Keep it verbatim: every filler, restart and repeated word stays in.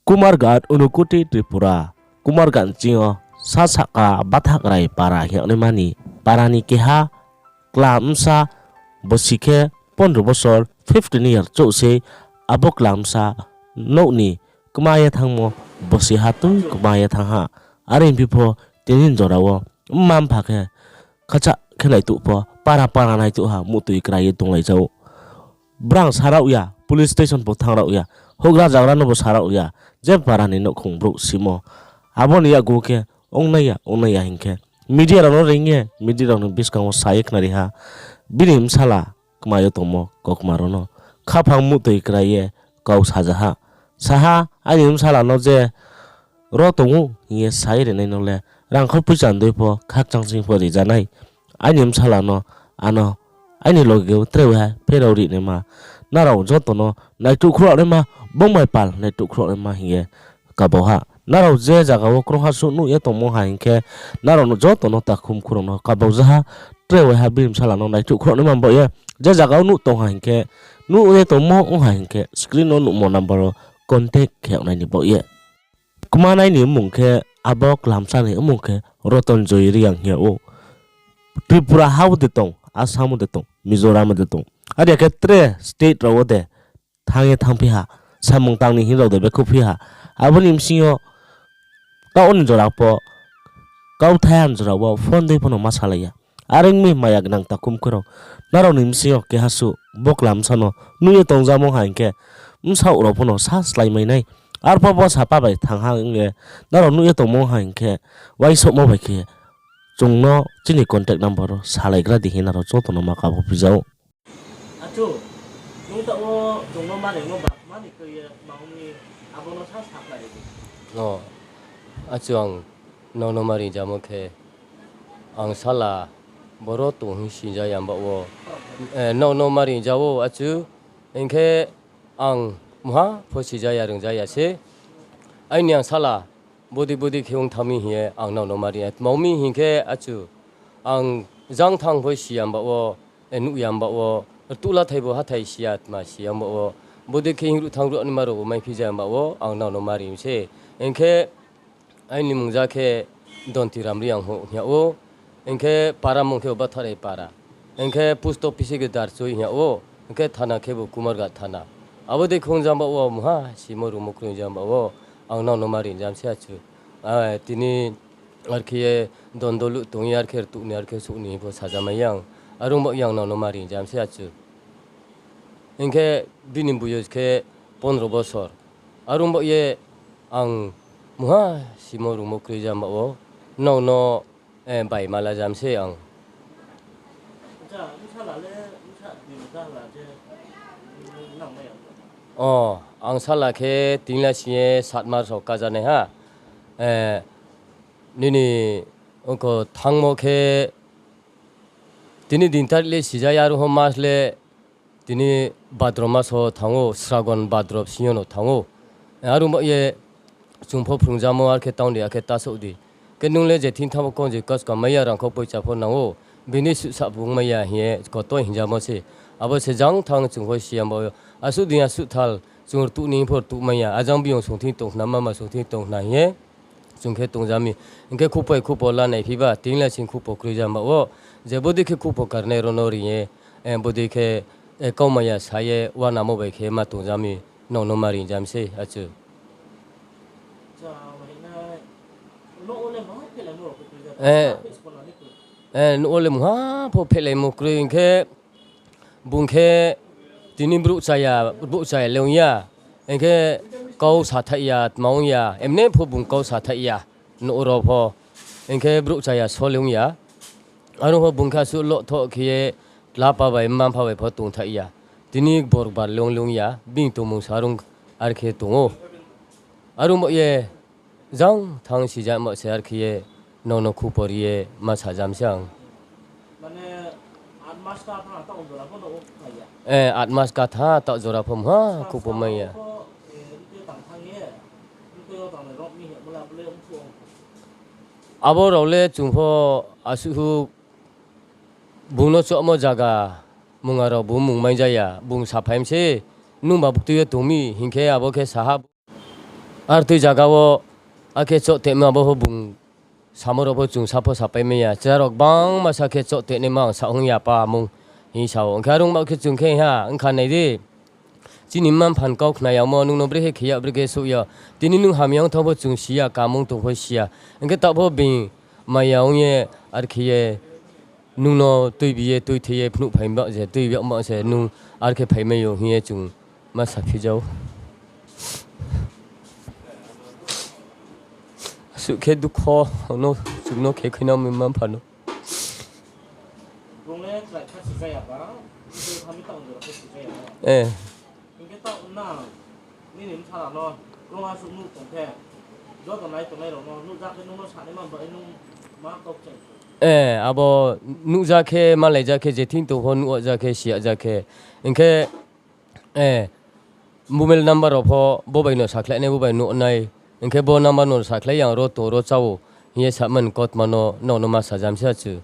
Kumarghat, Unakoti, Tripura. Kumarghat ni ching yo sa sahka Bathakrai para hing yagnaima ni para ni keha kla bsa bosi khe pondro bosor, fifteen year chouh sei, abo kla bsa nouh ni kma ye thanngmo bosi ha tui kma ye thanng ha. Are hingphi pho tini jora wo mma mpha khe khacha khe naituh pho para para naituh ha muhtoi krai ye tonglai ja ou. Brang sa rao ya, police station pho thanng rao ya, houhgra zagra no bo sa rao ya, je para ni nouhkhong brouh simo. Abo ni yakgu khe ongnai ya, ongnai ya hing khe media rao no reing ye, media rao ni buskang wo sa ye khnari ha. Bini bsala kma yo tongmo kokma rao no khaphang muhtoi krai ye kau saja ha. Sa ha, aini bsala no je ro tong ou hing ye sa ye rinai no le rangkhol poicha ni dei pho khakchang sing pho ri ja nai. Aini bsala no ano aini loge wo tre waiha pherao ri naima, nrao joto no naituh khrouhnaima, bung bai pal naituh khrouhnaima hing ye kabau ha. Nrao je zaga wo krungha suh nuh ye tongmo ha hing khe, nrao no joto no takhum khurang no kabau ja ha, tre waiha bini bsala no naituh khrouhnaima baoh ye, je zaga wo nuh tong ha hing khe, nuh ye tongmo ong ha hing khe, screen no nuhmo number wo contact khe yag nai ni baoh ye. Kmanai ni mmung khe, abo kla bsa ni mmung khe Roton Joy Reang hing yag ou. Tripura ha wo de tong, Assam wo de tong, Mizoram wo de tong, are ya khe tre state rao wo de thanng ye thanngphi ha, samung tang ni hing rao de bekhouhphi ha. Abo ni bsing yo kau ni jora pho, kauthai ha ni jora wo phone dei pho no ma salai ya. Are ong mi maya gnang takhum khurang, nrao ni bsing yo keha suh bo kla bsa no nuh ye tongjamo ha hing khe, bsaoh rao pho no sa slái mai nai. Arphuh bo sapa bai thanng ha ong ye, nrao nuh ye tongmo ha hing khe, uaingsouhmo bai khe, chung no chini contact number wo salaigra di hing nrao joto no ma kabo phi ja ou. Achu, nung taoh wo chung no mani no ba, mani khe ye, ma ong ni, abo no sa sakhlai di. O, achu ang nrao no mari jamo khe, ang sala boro tong hing si ja ya mbaoh wo, eh, nrao no mari ja ou achu, hing khe ang mungha pho si ja ya, reing ja ya se. Aini ang sala, bodei bodei khe ong thanng mi hing ye ang nrao no mari ya. Tma ong mi hing khe achu, ang jang thanng pho si ya mbaoh wo, eh, nuh ya mbaoh wo, rtuh la thai bo hathai si ya, tma si ya mbaoh wo, bodei khe hing ruh thanng ruh naima rao bo maiphi ja ya mbaoh wo, ang nrao no mari mi se. Hing khe aini mungja khe Donti Ramri ang hing yag ou. Hing khe para mung khe Batharai para. Hing khe post office khe Darchoi hing yag ou. Hing khe thana khe bo Kumarghat thana. Abo dei khe ong ja mbaoh wo mungha simo rungmo kroi ja mbaoh wo. Ang nrao no mari jam se achu. Ai, tini ar khe ye dondolu tong ye ar khe rtuh ni ar khe souh ni pho sajamai ya ang. Are ong baoh ye ang nrao no mari jam se achu. Hing khe bini boyos khe pondro bosor. Are ong baoh ye ang mungha simo rungmo kroi ja mbaoh wo. Nrao no, eh, bai ma la jam se ang. O, ang sala khe tini la sing ye sat mas rao kajanai ha. Eh, nini ongkho thanngmo khe tini din tarik le sija ya, are ho mas le tini badro mas wo thanng ou, Sragon badro sing yo no thanng ou. Are ong baoh ye chung pho phrungjamo, ar khe tang di, akhe ta souh di. Khe nung le je thing thanng bo kong je kaskam mai ya, rangkhou poicha pho nang ou, bini suhsah bung mai ya hing ye koto hingjamo se. Abo se jang thanng chung pho si ya mbaoh ou. Asuh dei asuh thal, chung rtuh ni pho rtuh mai ya, ajang biyong song thing tong khna, mama song thing tong khna hing ye chung khe tongja mi. Hing khe khupo khupo la naiphi ba, tini la sing khupo kroi ja mbaoh wo, je bodei khe khupo karnai rao no ring ye, eh, bodei khe, eh, kaumai ya sa ye, uanamo bai khe ma tongja mi, nrao no ma ring jam se achu. Eh, eh, nouh wo le mungha pho phehlaimo kroi hing khe, bung khe tini brouh chaya, brouh chaya le ong ya, hing khe kau sathaih ya, tma ong ya, emne pho bung kau sathaih ya, nouh rao pho, hing khe brouh chaya so le ong ya. Are ong pho bung khe asuh lohthoh khe ye, tlapa bai, mma mpha bai pho tongthaih ya. Tini borbar le ong le ong ya, bini tongmung sa rung ar khe tong ou. Are ong baoh ye, jang thanng sija mbaoh se ar khe ye, nrao no khupo ri ye ma sajam se ang. Eh, aat mas katha taoh jora pho mungha khupo mai ya. Abo rao le chung pho asuh hu bung no chohmo zaga mungha rao bung mung mai ja ya, bung saphai mi se, nungba buktui ye tong mi, hing khe abo khe sa ha. Ar tui zaga wo, akhe choh tongma abo pho bung samo rao pho chung sa pho sapai mai ya. Chla rao gbangma sa khe choh tongnaima ang sa ong ya pa mung hing sa ou. Hing khe arung ma khe chung khe ha, ong kha nai di. Chini mma-mpha ni kau khna yamo, nung no brekhe khe ya, brekhe souh ya. Tini nung hamya ong thanng pho chung si ya, kamung tong pho si ya. Hing khe taoh pho being maya ong ye, ar khe ye, nung no tuibi ye, tuithei ye, phnuh phai ba se, tuibi yagma se, nung ar khe phaimai ou hing ye chung ma saphi jao. Asuh khe dukho no, chung no khe khuinang mi mma-mpha no. Eh. Eh, abo nuhja khe, malaija khe, je thing tong pho nuh ja khe, si ya ja khe. Hing khe, eh, mobile number rao pho bo bai no sakhlai nai, bo bai nuh nai. Hing khe bo number no sakhlai yang ro tong, ro chá ou hing ye samani kautma no nrao no ma sajam se achu.